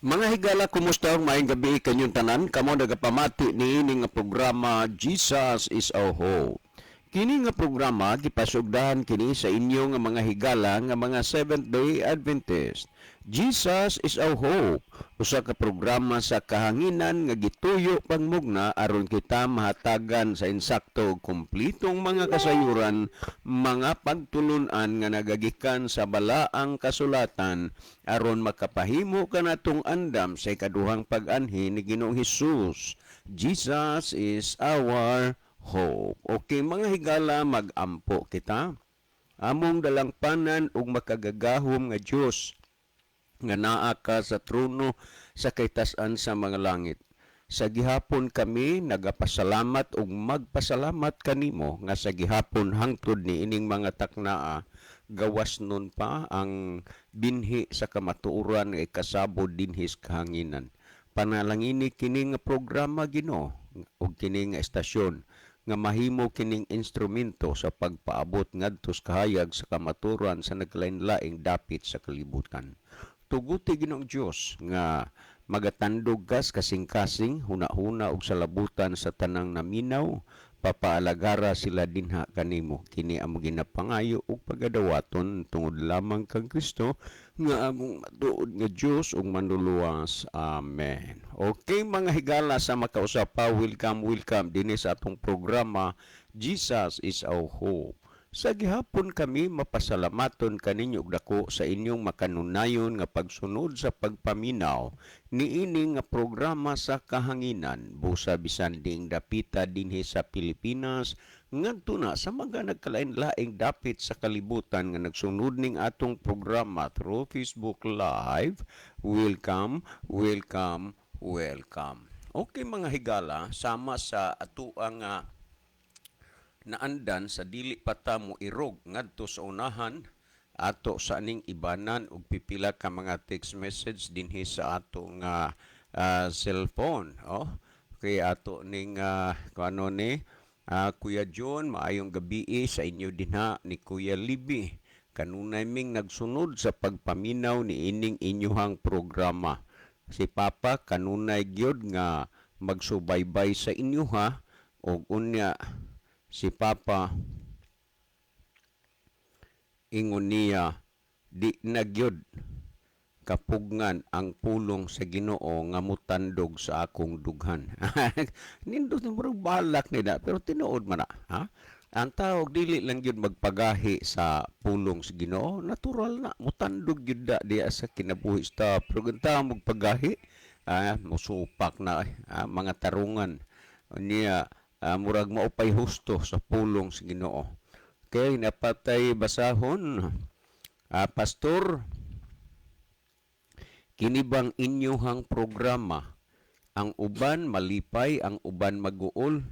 Mga higala, kumusta? Maayong gabi kanyong tanan. Kamo nagapamati niini nga programa, Jesus is Our Hope. Kini nga programa gipasugdahan kini sa inyo nga mga higala nga mga Seventh Day Adventist. Jesus is Our Hope, usa ka programa sa kahanginan nga gituyo pangmugna aron kita mahatagan sa insakto ug kumplitong mga kasayuran, mga pagtulunan nga nagagikan sa balaang kasulatan aron makapahimo kanatong andam sa ikaduhang pag-anhi ni Ginoong Hesus. Jesus is our hope. Okay, mga higala, magampo kita. Among dalangpanan ug makagagahom nga Dios nga naa ka sa trono sa kaytas-an sa mga langit. Sa gihapon kami nagapasalamat ug magpasalamat kanimo nga sa gihapon hangtod ni ining mga taknaa gawas nun pa ang binhi sa kamatuoran nga ikasabod dinhi sa kahanginan. Panalangini kini nga programa, Ginoo, ug kini nga estasyon nga mahimo kining instrumento sa pagpaabot ngadto sa kahayag sa kamatuoran sa naglain-laing dapit sa kalibutan. Tuguti, Ginoong Dios, nga magatandog kas kasing-kasing, huna-huna ug salabutan sa tanang naminaw, papaalagara sila dinha kanimo. Kini among ginapangayo ug pagadawaton tungod lamang kang Kristo nga among matuod nga Dios ug manluluwas. Amen. Okay, mga higala, sa makausa pa, welcome, welcome dinhi sa atong programa, Jesus is Our Hope. Sa gihapon kami mapasalamaton kaninyo og dako sa inyong makanunayon nga pagsunod sa pagpaminaw niini nga programa sa kahanginan, busa bisan diing dapita dinhi sa Pilipinas ngadto na sa mga nagkalain-laing dapit sa kalibutan nga nagsunod ning atong programa through Facebook Live. Welcome, welcome, welcome. Okay, mga higala, sama sa atuang naandan sa dili pa ta mo irog ngadto sa unahan, ato sa aning ibanan og pipila ka mga text message dinhi sa ato nga cellphone, oh. Okay, ato ning kuano ni Kuya John, maayong gabi sa inyo dinha ni Kuya Libi. Kanunay ming nagsunod sa pagpaminaw ni ining inyuhang programa. Si Papa kanunay gyud nga magsubaybay sa inyo ha, og unya si Papa ingon niya di na gyud kapugngan ang pulong sa Ginoo nga mutandog sa akong dughan. Nindot ni murag balak nila, pero tinuod man na, ha? Ang tao dili lang gyud magpagahi sa pulong sa Ginoo, natural na mutandog gyud da diya sa kinabuhi sa tao. Pero kung tao magpagahi, musupak na mga tarungan niya, murag maupay husto sa pulong sa Ginoo. Kay napatay basahon, Pastor, kini bang inyohang programa, ang uban malipay, ang uban maguol,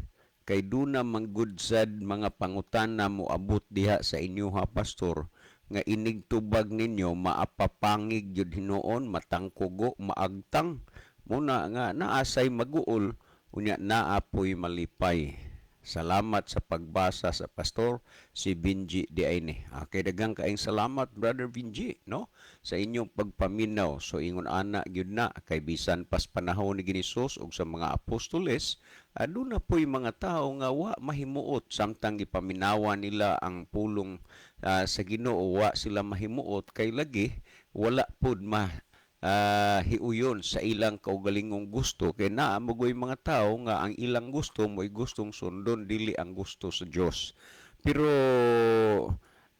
kay duna manggud sad mga pangutana moabot diha sa inyoha, Pastor, nga inig tubag ninyo maapapangig gyud hinuon, matangkugo, maagtang muna nga naasay maguol, unya naa poy malipay. Salamat sa pagbasa sa Pastor si Benji di ay ni. Okay, daghang kaayong salamat, Brother Benji, no, sa inyong pagpaminaw. So ingon ana gyud na kay bisan pas panahon ni Ginisus ug sa mga apostoles, aduna poy mga tawo nga wa mahimuot samtang gipaminawan nila ang pulong sa Ginoo, wa sila mahimuot kay lagi wala pud ma hiuyon sa ilang kaugalingong gusto, kay naa mogoy mga tawo nga ang ilang gusto mo'y gustong sundon, dili ang gusto sa Dios. Pero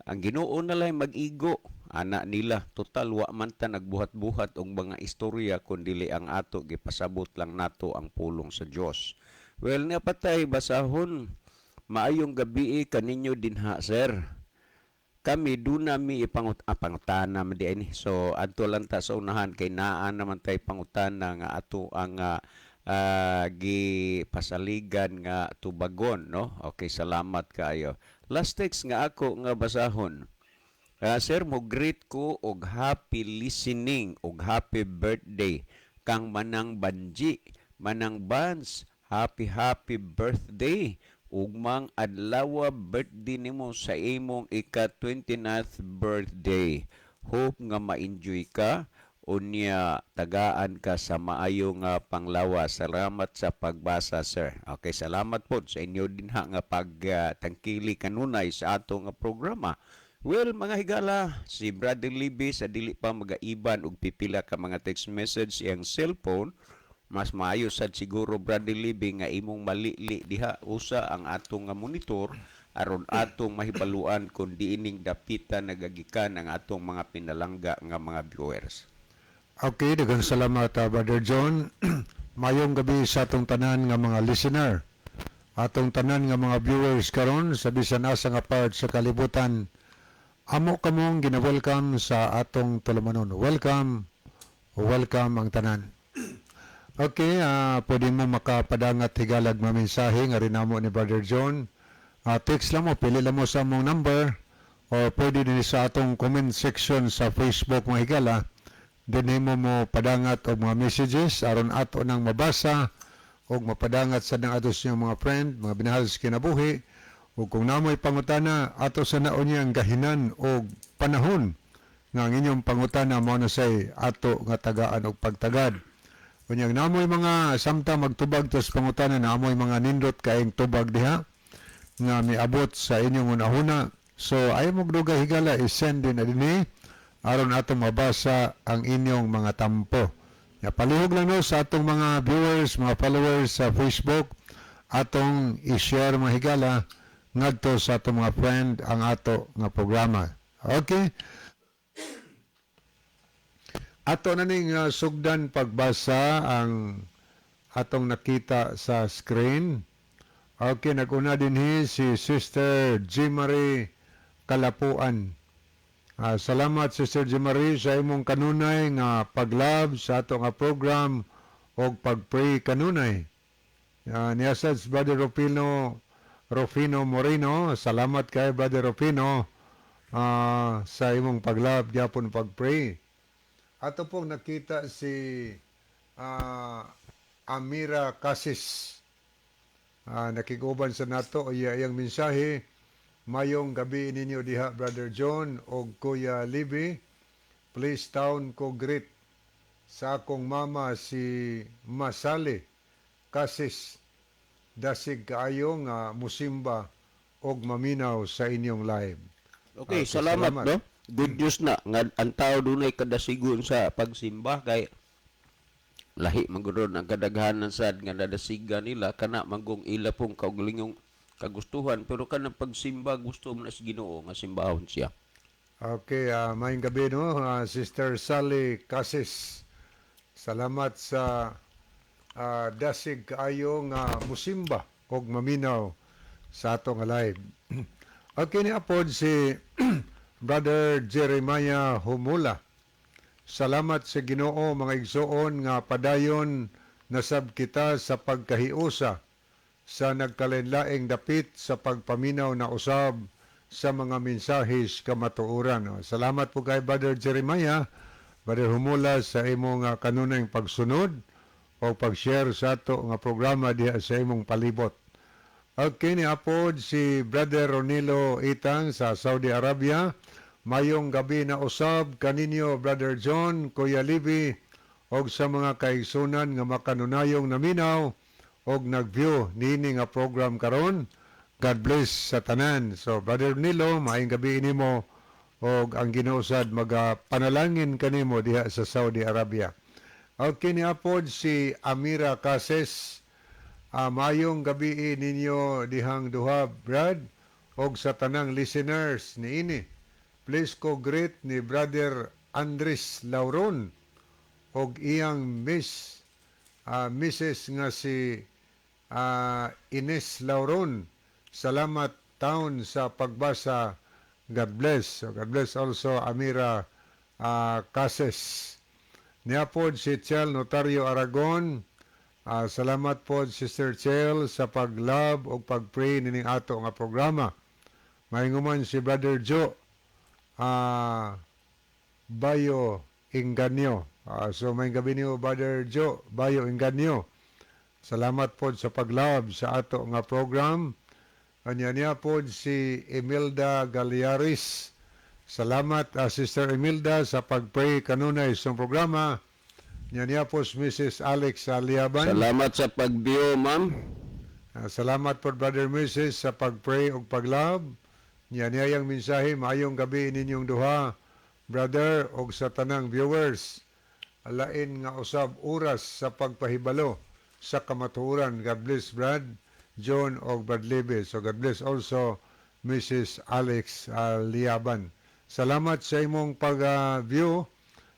ang Ginoo na lang mag-igo ana nila, total wa man ta nagbuhat-buhat og mga istorya kun dili ang ato gipasabot lang nato ang pulong sa Dios. Well, napatay basahon, maayong gabi kaninyo dinha, sir. Kami duna mi pangutana man di ni. So adto lang ta sa unahan kay naa naman tay pangutana nga ato ang gipasaligan nga tubagon, no. Okay, salamat kaayo. Last text nga ako nga basahon. Sir, mo greet ko og happy listening og happy birthday kang Manang Banji. Manang Bans, happy happy birthday. Ugmang adlaw birthday nimo sa imong ika 29th birthday. Hope nga ma-enjoy ka. Unya tagaan ka sa maayo nga panglawas. Salamat sa pagbasa, sir. Okay, salamat po sa inyo dinha nga pagtangkili kanunay sa ato nga programa. Well, mga higala, si Brother Libby sa dili pa magaiban og pipila ka mga text message iyang cellphone, mas maayo sad siguro, Brother Libby, nga imong malili diha usa ang atong nga monitor aron atong mahibaluan kung diining dapita nagagikan ang atong mga pinalangga nga mga viewers. Okay, daghang salamat, Brother John. Mayong gabi sa atong tanan nga mga listener. Atong tanan nga mga viewers karon sa bisan asa nga part sa kalibutan. Amo kamong gina-welcome sa atong tulumanon. Welcome, welcome ang tanan. Okay, pwede mo makapadangat, higalag, mga mensahe nga rin namo ni Brother John. Text lang mo, pili lang mo sa among number or pwede din sa atong comment section sa Facebook, mga higala. Dinhi mo mo padangat og mga messages aron ato nang mabasa og mapadangat sa nang ato sa inyong mga friend, mga minahal sa kinabuhi. Ug kung namoy pangutana, ato sa naon niyang gahinan og panahon nga ang inyong pangutana mao na say ato nga tagaan og pagtagad. Unyang namoy mga samtang magtubag tos pangutana, namoy mga nindot kaayong tubag diha nga miabot sa inyong unahuna. So ay mo dugay, higala, i-send din na dinhi aron atong mabasa ang inyong mga tampo. Ya, palihog lang no sa atong mga viewers, mga followers sa Facebook, atong i-share, mga higala, ngadto sa atong mga friend ang ato nga programa. Okay? Ato na ning sugdan pagbasa ang atong nakita sa screen. Okay, nag-una dinhi si Sister G. Marie Kalapuan. Salamat, Sister G. Marie, sa imong kanunay nga pag-love sa ato nga program og pag-pray kanunay. Niya sad si Brother Rufino Rufino Moreno, salamat kay Brother Rufino sa imong pag-love gyapon pag-pray. Ato pong nakita si Amira Casis. Nakiguban sa nato iya iyang mensahe: "Mayong gabi ninyo diha, Brother John og Kuya Libby. Please town ko greet sa akong mama, si Masali Casis. Dasig kaayo nga musimba og maminaw sa inyong live." Okay, Okay, salamat, salamat. No. Good news na nga ang tao dunay kadasigon sa pagsimba kay lahi man gud ang kadaghanan sad nga nadasigan nila kana manggong ila pong kaugalingong kagustuhan, pero kanang pagsimba gusto mo na sa Ginoo nga simbahon siya. Okay, maayong gabi no, Sister Sally Casis. Salamat sa dasig kaayo nga musimba og maminaw sa ato nga live. Okay, ni apod si Brother Jeremiah Humula. "Salamat sa Ginoo, mga igsoon, nga padayon nasab kita sa pagkahiusa sa nagkalainlaing dapit sa pagpaminaw na usab sa mga mensahes kamatuoran." Oh, salamat po kay Brother Jeremiah, Brother Humula, sa imong kanunay pagsunod o pag-share sa ato nga programa diha sa imong palibot. Okay, ni apod si Brother Ronilo Itang sa Saudi Arabia. "Mayong gabi na usab kaninyo, Brother John, Kuya Libby, og sa mga kaigsunan nga makanunayong naminaw og nag-view niini nga program karon. God bless sa tanan." So Brother Nilo, maayong gabi nimo og ang Ginoo sad magapanalangin kanimo diha sa Saudi Arabia. Okay, ni apod si Amira Cases. "Mayong gabi ninyo dihang duha, Brad, og sa tanang listeners niini. Please ko greet ni Brother Andres Lauron og iyang Mrs. nga si Ines Lauron. Salamat taon sa pagbasa. God bless." So God bless also, Amira Cases. Niapod si Chel Notario Aragon. Salamat po, Sister Chel, sa pag-love o pag-pray nining ato nga programa. Mainguman si Brother Joe Bayo Inganyo. So may gabi niyo, Brother Joe Bayo Inganyo. Salamat po sa pag-love sa ato nga program. Anya niya po si Imelda Galiaris. Salamat, Sister Emilda, sa pag-pray kanunay sa programa. Nya niya po si Mrs. Alex Liaban. Salamat sa pag-view, ma'am. Salamat po, Brother Mrs., sa pag-pray ug pag-love. Nya niya yang mensahe, maayong gabi ninyong duha, brother, og sa tanang viewers. Alain nga usab oras sa pagpahibalo sa kamatuoran. God bless, Brad John og Brad Libby. So God bless also Mrs. Alex Liaban. Salamat sa imong pag-view.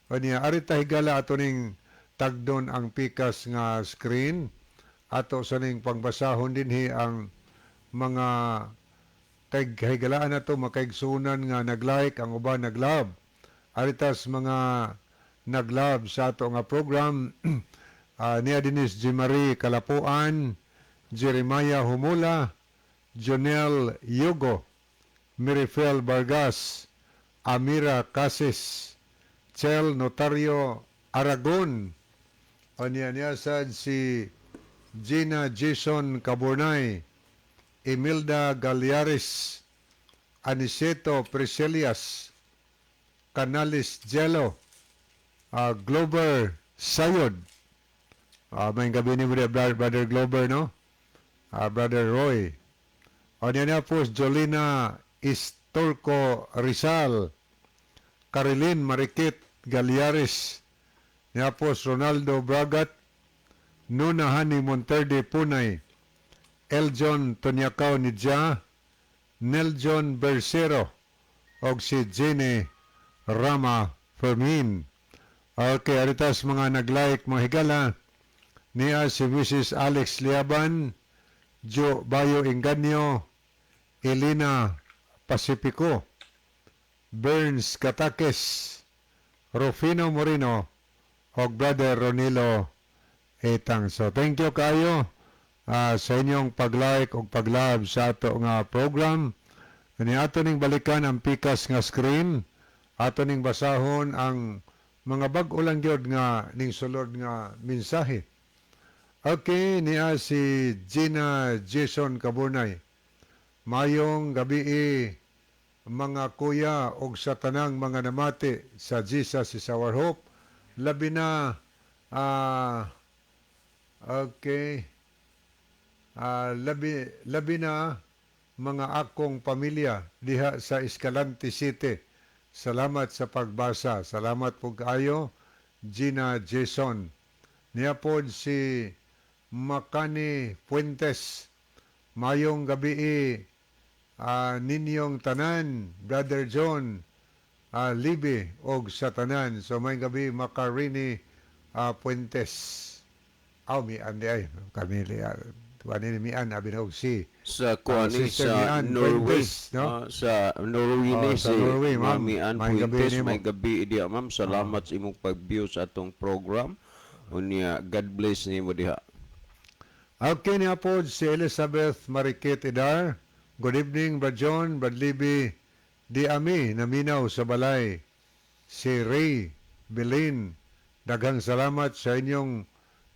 O niya, ari ta, higala, ato ning tagdon ang pikas nga screen. Ato sa ning pangbasahon dinhi ang mga kay higalaan nato makaigsunan nga nag-like, ang uban nag-love. Aritas mga nag-love sa ato nga program, niya dinis G. Marie Kalapuan, Jeremiah Humula, Jonel Yugo, Mirifel Vargas, Amira Casis, Chel Notario Aragon, o niya niya sad si Gina Jason Caburnay, Emilda Galiares, Aniceto Priscilias, Canales Jello, Glover Sayod. May gabi ni Brother, Brother Glover, no? Brother Roy. O niya niya po si Jolina Istorco Rizal, Carilyn Marikit Galiares, niya po si Ronaldo Bragat, Nuna Hani Monterde Punay, Eljon Tonyakaw Nidja, Neljon Bersero, og si Jenny Rama Fermin. Okay, aritas mga nag-like, mga higala, niya si Mrs. Alex Liaban, Jo Bayo Inganyo, Elena Pacifico, Burns Katakes, Rufino Moreno, og Brother Ronilo Etang. So thank you kayo sa inyong pag-like ug pag-love sa ato nga program. Kani ato ning balikan ang pikas nga screen, ato ning basahon ang mga bag-o lang gyud nga ning sulod nga mensahe. Okay, niya si Gina Jason Caburnay. "Mayong gabi mga kuya og sa tanang mga namati sa Jesus Is Our Hope. Labi na okay. Labi na mga akong pamilya diha sa Escalante City. Salamat sa pagbasa." Salamat po kaayo, Gina Jason. Niya po si Makani Fuentes. "Mayong gabi ninyong tanan, Brother John, Libi, og sa tanan." So mayong gabi, Makarini Fuentes. Aw, mian di ay. Kami, tuwan ni mian, abi na og si. Sa kuan ni Sister sa Mian Norway. Fuentes, no? Sa Norway Oh, ni sa si Norway, ma'am. Mami Ann Maayong gabi Fuentes. nimo. May gabi diha, ma'am. Salamat sa imong pag-view sa atong program. Unya God bless nimo diha. Okay niya po si Elizabeth Marikit Idar. "Good evening, Brad John, Brad Libby, di ami naminaw sa balay. Si Ray Belin, daghang salamat sa inyong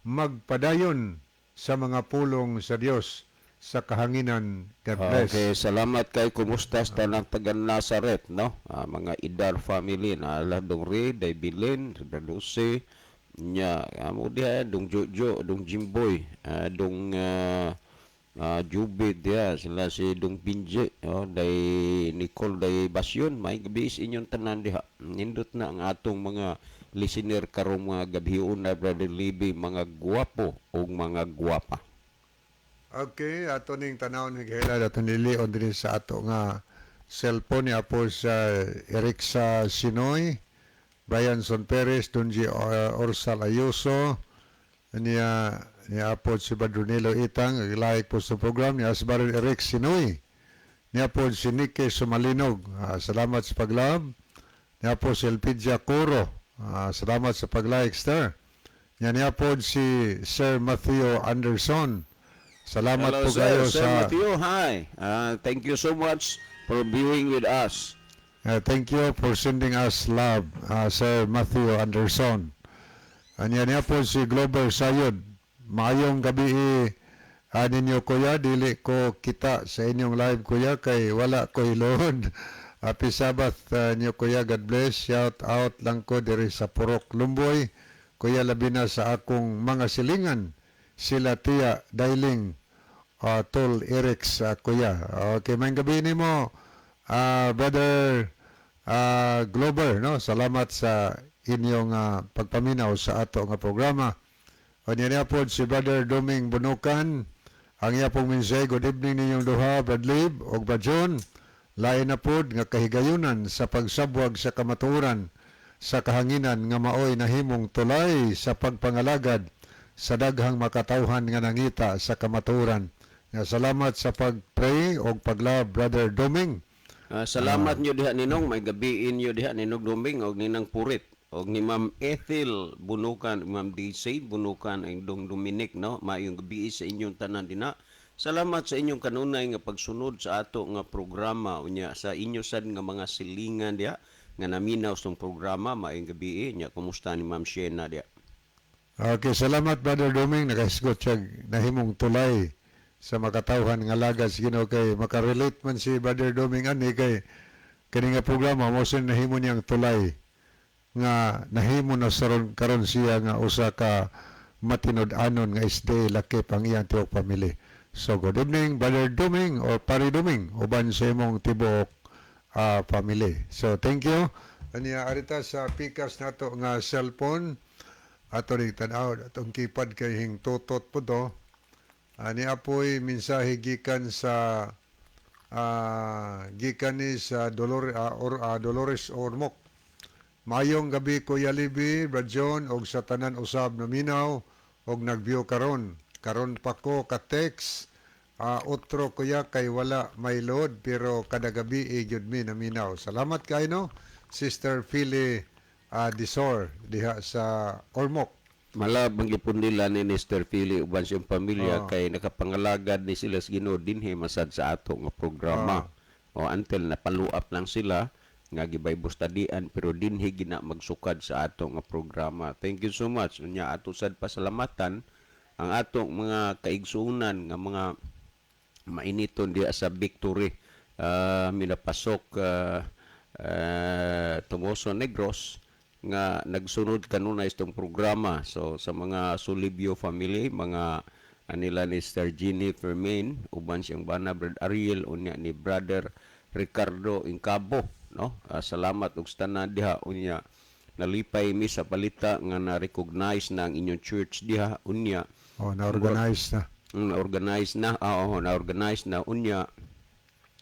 magpadayon sa mga pulong sa Dios sa kahanginan. God bless." Okay, salamat kay kumusta sa tanang taga Nazareth, no? Mga Idar family na ala dong Ray, Day Bilin, Lucy, nya amo diha dong Jojo, dong Jimboy, dong Juby diha sila si dong Binje, oh, day Nicole, day Basyon, may gabi sa inyong tanan diha. Nindot na ang atong mga listener karong mga gabhion na, Brother Libby, mga guwapo ug mga guwapa. Okay, ato ning tanaw ni Gela, ato nilion dinhi sa ato nga cellphone ni apo sa Eric sa Sinoy, Brian Son Perez, Dunji Orsal Ayuso, niya niya apo si Badronilo Itang, like po sa program niya Asbarin Eric Sinoy. Niya po si Nicky Sumalinog. Salamat sa pag-love. Niya po si Elpidia Coro. Salamat sa pag-like, sir. Niya niya po si Sir Matthew Anderson. Salamat Hello, po sir. kayo Sir sa Matthew, hi. Thank you so much for being with us. Thank you for sending us love, Sir Matthew Anderson. Anya niya po si Glover Sayod. "Maayong gabi ninyo kuya, dili ko kita sa inyong live kuya kay wala ko load." Happy Sabbath niyo, Kuya. God bless. Shout out lang ko diri sa Purok Lumboy. Kuya, labi na sa akong mga silingan. Sila Tia Dailing, Tol Eric, Kuya. Okay, maayong gabii nimo, Brother Glover, no? Salamat sa inyong pagpaminaw sa ato nga programa. O niya po si Brother Doming Bunukan. Ang iya pong mensahe, "Good evening ninyong duha, Brad Lib o Brad John. Lain na pod nga kahigayunan sa pagsabwag sa kamatuoran sa kahanginan nga maoy nahimong tulay sa pagpangalagad sa daghang makatawhan nga nangita sa kamatuoran. Nga salamat sa pag-pray og pag-love, Brother Doming." Salamat nyo diha, Ninong, maayong gabii nyo diha, Ninong Doming og Ninang Purit og ni Ma'am Ethel Bunukan, Ma'am DC Bunukan, ang Dong Dominic, no. Maayong gabii sa inyong tanan dina. Salamat sa inyong kanunay nga pagsunod sa ato nga programa, unya sa inyo sad nga mga silingan diha nga naminaw sa programa. Maayong gabii nya. Kumusta ni Ma'am Shena diha? Okay, salamat, Brother Doming. Nakahisgot siya nahimong tulay sa makatawhan nga alagad sa Ginoo kay makarelate man si Brother Doming ani kay kani nga programa mo sin nahimo niyang tulay nga nahimo na saron karon siya nga usa ka matinud-anon nga SDA lakip ang iyang tibuok pamilya. So good evening, Brother Doming or Pari Doming, uban sa imong tibuok family. So thank you. Anya arita sa pikas nato nga cellphone ato ning tan-aw atong keypad kay hingtutot po to. Ani apoy mensahe gikan sa gikan ni sa Dolores Ormoc. "Mayong gabi, Kuya Libi, Brad John og sa tanan usab naminaw og nag-view karon. Karon pa ko ka-text otro, kuya, kay wala may load, pero kada gabi gyud mi naminaw. Salamat kay no, Sister Philly Disor diha sa Ormoc." Malabang gipon nila ni Mr. Philly uban siyang pamilya kay nakapangalagad ni sila sa Ginoo dinhi masad sa ato nga programa. O until napaluap lang sila nga gi-Bible studyan, pero dinhi gina magsukad sa ato nga programa. Thank you so much. Unya ato sad pasalamatan ang atong mga kaigsuonan nga mga mainiton diha sa Victory, minapasok Tumoso, Negros nga nagsunod kanunay itong programa. So sa mga Sulibio family, mga anila ni Sir Ginny Fermin uban siyang bana Brad Ariel, unya ni Brother Ricardo Incabo, no. Salamat og sa tanan diha. Unya nalipay mi sa balita nga na-recognize na ang inyong church diha, unya Oh, na-organize na. Na-organize na, oo, na-organize na. Unya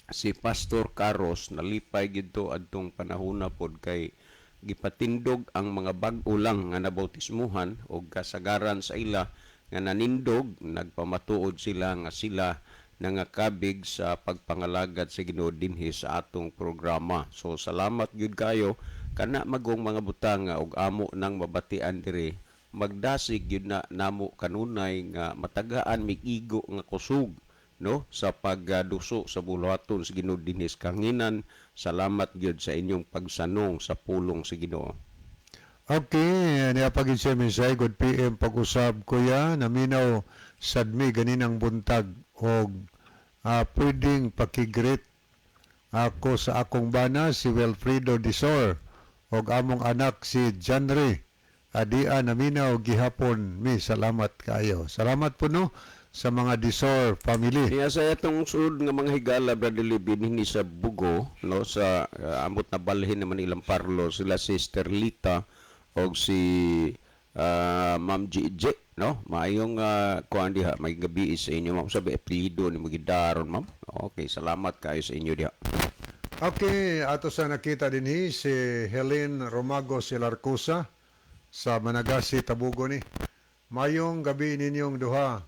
si Pastor Carlos nalipay gidto adtong panahona pod kay gipatindog ang mga bag-o lang nga nabautismuhan og kasagaran sa ila nga nanindog, nagpamatuod sila nga sila nangakabig sa pagpangalagad sa Ginoo dinhi sa atong programa. So salamat gyud kayo. Kana magong mga butang nga og amo nang mabatian diri, magdasig gyud na namo kanunay nga matagaan mig igo nga kusog, no, sa pagduso sa buluhaton sa Ginoo dinhi sa kahanginan. Salamat gyud sa inyong pagsanong sa pulong sa Ginoo. Okay, niya pagid siya mensahe, "Good PM pag-usab, kuya, naminaw sad mi ganinang buntag og pwedeng pakigreet ako sa akong bana si Wilfredo Disor og among anak si Janre. Adia naminaw gihapon mi, salamat kaayo." Salamat po, no, sa mga Disor family. Niya sa itong sulod nga mga higala, Brother Libby, dinhi sa Bugo, no, sa amot na balhin naman ilang parlo sila Sister Lita og si Ma'am GJ, no. Maayong kuan diha, may gabi sa inyo, ma'am. Sabi apelyido ni magidaron, ma'am. Okay, salamat kayo sa inyo diha. Okay, ato sa nakita dinhi si Helen Romago Silarcosa sa Managasi, Tabugo ni. "Mayong gabi ninyong duha.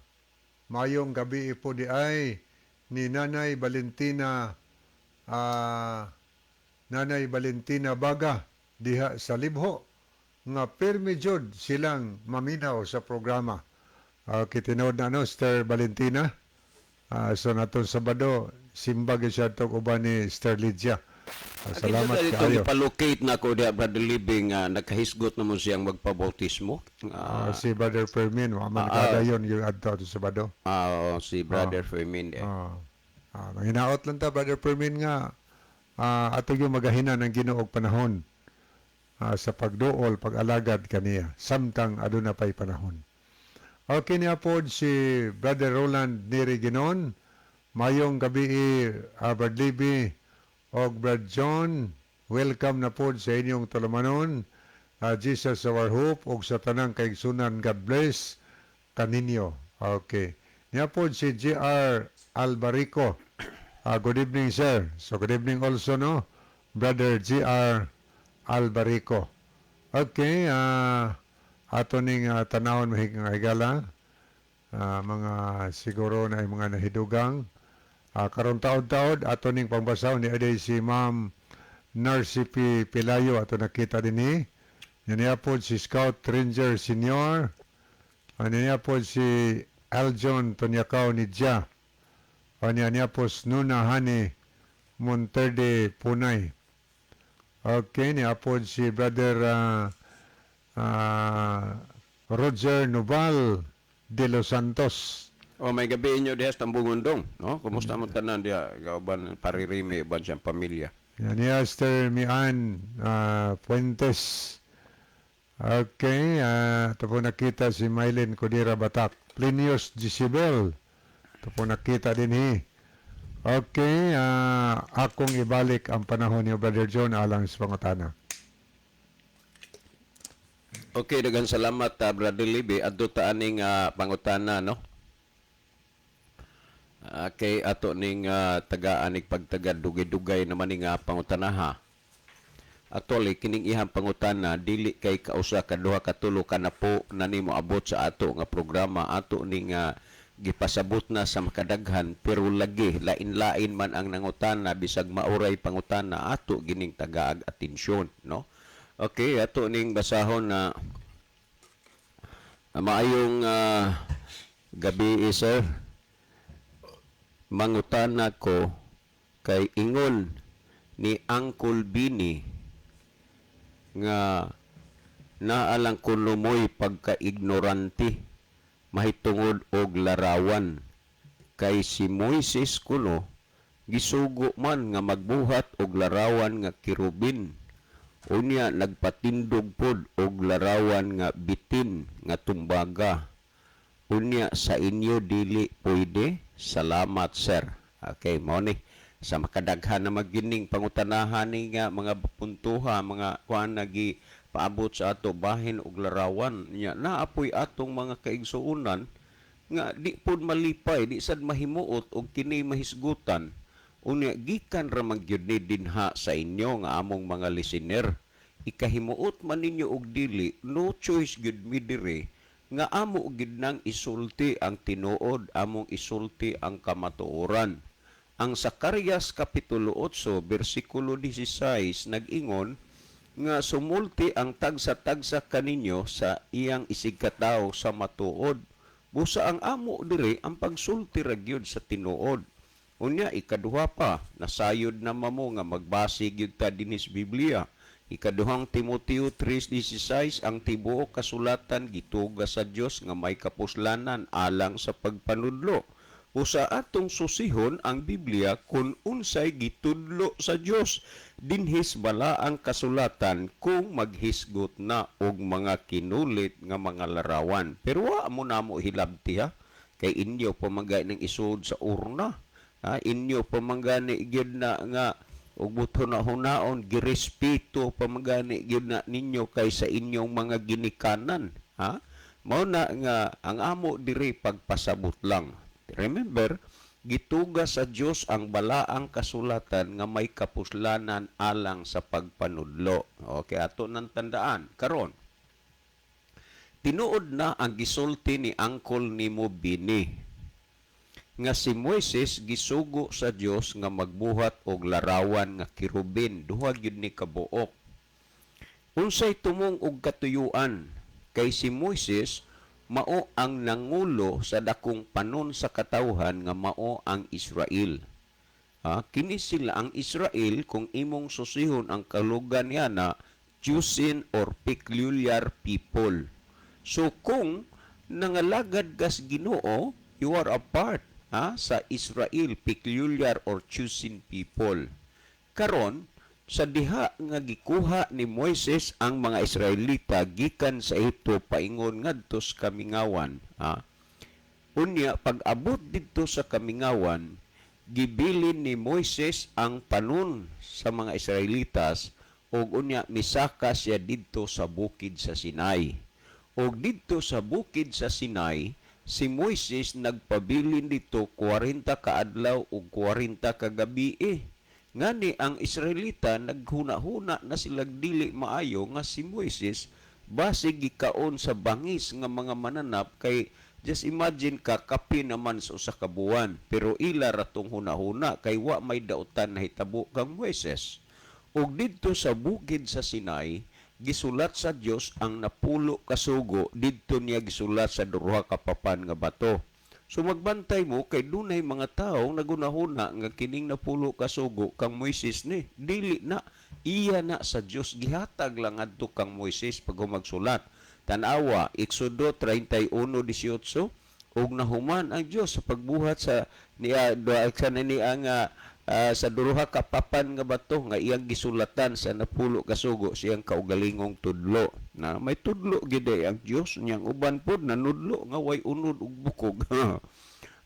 Mayong gabi po di ay ni Nanay Valentina Baga diha sa Libho nga pirmi jud silang maminaw sa programa." Okay, tinuod na, no, Sister Valentina. So natong Sabado, simba gyud siya tong uban ni Sister Lydia. Salamat Dito kaayo. Gipalocate na ko diha, Brother Living, nga nakahisgot na mo siyang magpabautismo. Si Brother Fermin, wa man kadayon yung adto ato Sabado. Si Brother Fermin diha. Manghinaot lang ta, Brother Fermin, nga Ato yung magahinan ang Ginoo og panahon sa pagduol, pag-alagad kaniya samtang aduna pay panahon. Okay, niya pod si Brother Roland Neri Ginon. Mayong gabi, Brad Libby og Brad John. Welcome na pod sa inyong tulumanon. Jesus Our Hope og sa tanang kaigsunan, God bless kaninyo. Okay. Niya pod si JR Albarico. Good evening, sir. So good evening also, no, Brother JR Albarico. Okay, ato ning tanawon, mga higala, mga siguro na mga nahidugang. Karon taod-taod ato ning pangbasahon ni aday si Ma'am Narcy P. Pilayo, ato nakita dinhi. Niya pod si Scout Ranger Senior. Niya pod si Aljon Tonyakaw ni Ja. Niya po Nuna Hani Monterde Punay. Okay, niya pod si Brother Roger Noval de los Santos. O may gabi inyo diha sa Tambungundong, no? Kumusta mo tanan diha kauban paririmi uban siyang pamilya? Yan niya Esther Mian Fuentes. Okay, ito po nakita si Mylene Codira Batak. Plinius Gisibel. Ito po nakita din hi. Okay, akong ibalik ang panahon ni Brother John alang sa pangutana. Okay, daghang salamat, Brother Libby. Adto ta aning pangutana, no? Kay ato ning tagaan ning pagtagad, dugay-dugay naman ning pangutana ha. Actually, kining ihang pangutana dili kay kausa, kaduha, katulo ka na po na nimo abot sa ato nga programa. Ato ning gipasabot na sa makadaghan, pero lagi lain-lain man ang nangutana. Bisag mauray pangutana, ato gining tagaag atensyon, no? Okay, ato ning basahon na maayong gabi, sir. Mangutana ko kay ingon ni Uncle Bini nga naalang kuno mo'y pagka-ignorante mahitungod og larawan, kay si Moises kuno gisugo man nga magbuhat og larawan nga kerubin, unya nagpatindog pod og larawan nga bitin nga tumbaga. Unya sa inyo dili pwede? Salamat, sir. Okay, mao ni sa makadaghan na magining pangutanahan ni nga mga puntuha, mga kuan nagi paabot sa ato bahin og larawan nya. Naapoy atong mga kaigsuonan nga di pod malipay, di sad mahimuot og kini mahisgutan. Unya gikan ra man gyud ni dinha sa inyo nga among mga listener, ikahimuot man ninyo og dili, no choice gyud mi diri nga amo gyud nang isulti ang tinuod, among isulti ang kamatuoran. Ang Sakarias kapitulo 8 bersikulo 16 nag-ingon nga sumulti ang tagsa-tagsa kaninyo sa iyang isigkatawo sa matuod. Busa ang amo diri ang pagsulti ra gyud sa tinuod. Unya ikaduha pa, nasayod na mamo nga magbase gyud ta dinhi sa Biblia. Ikaduhang Timoteo 3:16, ang tibuok kasulatan gituga sa Dios nga may kapuslanan alang sa pagpanudlo. Usa atong susihon ang Biblia kung unsay gitudlo sa Dios dinhis balaang kasulatan kung maghisgot na og mga kinulit nga mga larawan. Pero wa mo namo hilabti ha, kay inyo pamagay ng isod sa urna. Ha, inyo pamangani gyud na nga ug buto na hunaon girespeto pamagani gyud na ninyo kay sa inyong mga ginikanan, ha? Mao na nga ang amo diri pagpasabot lang. Remember, gituga sa Dios ang balaang kasulatan nga may kapuslanan alang sa pagpanudlo. Okay, ato nang tandaan karon. Tinuod na ang gisulti ni Uncle nimo Bini nga si Moises gisugo sa Dios nga magbuhat og larawan nga kerubin, duha gyud ni kabuok. Unsay tumong og katuyuan? Kay si Moises mao ang nangulo sa dakong panon sa katawhan nga mao ang Israel. Ha, kini sila ang Israel, kung imong susihon ang kalugan niya na chosen or peculiar people. So kung nangalagad kas Ginoo, you are a part, ha, sa Israel, peculiar or chosen people. Karon, sa diha nga gikuha ni Moises ang mga Israelita gikan sa Ehipto paingon ngadto sa kamingawan, ha? Unya pag-abot didto sa kamingawan, gibilin ni Moises ang panon sa mga Israelitas ug unya misaka siya didto sa bukid sa Sinai. Og didto sa bukid sa Sinai, si Moises nagpabilin dito 40 ka adlaw ug 40 ka gabii. Ngani ang Israelita naghuna-huna na silag dili maayo nga si Moises basig gikaon sa bangis nga mga mananap, kay just imagine ka, kape naman sa usa ka buwan, pero ila ra tong huna-huna kay wa may dautan nahitabo kang Moises. Ug didto sa bukid sa Sinai, gisulat sa Dios ang 10 ka sugo. Didto niya gisulat sa duha ka papan nga bato. So magbantay mo kay dunay mga tawo nagunahuna nga kining 10 ka sugo kang Moises ni. Dili na, iya na sa Dios, gihatag lang adto kang Moises pag magsulat. Tan-awa Exodo 31:18. Ug nahuman ang Dios sa pagbuhat sa niya sa niya nga sa duha ka papan nga bato nga iyang gisulatan sa 10 ka sugo siyang kaugalingong tudlo. Na may tudlo gid ang Dios niyang uban pod nanudlo nga way unod ug bukog.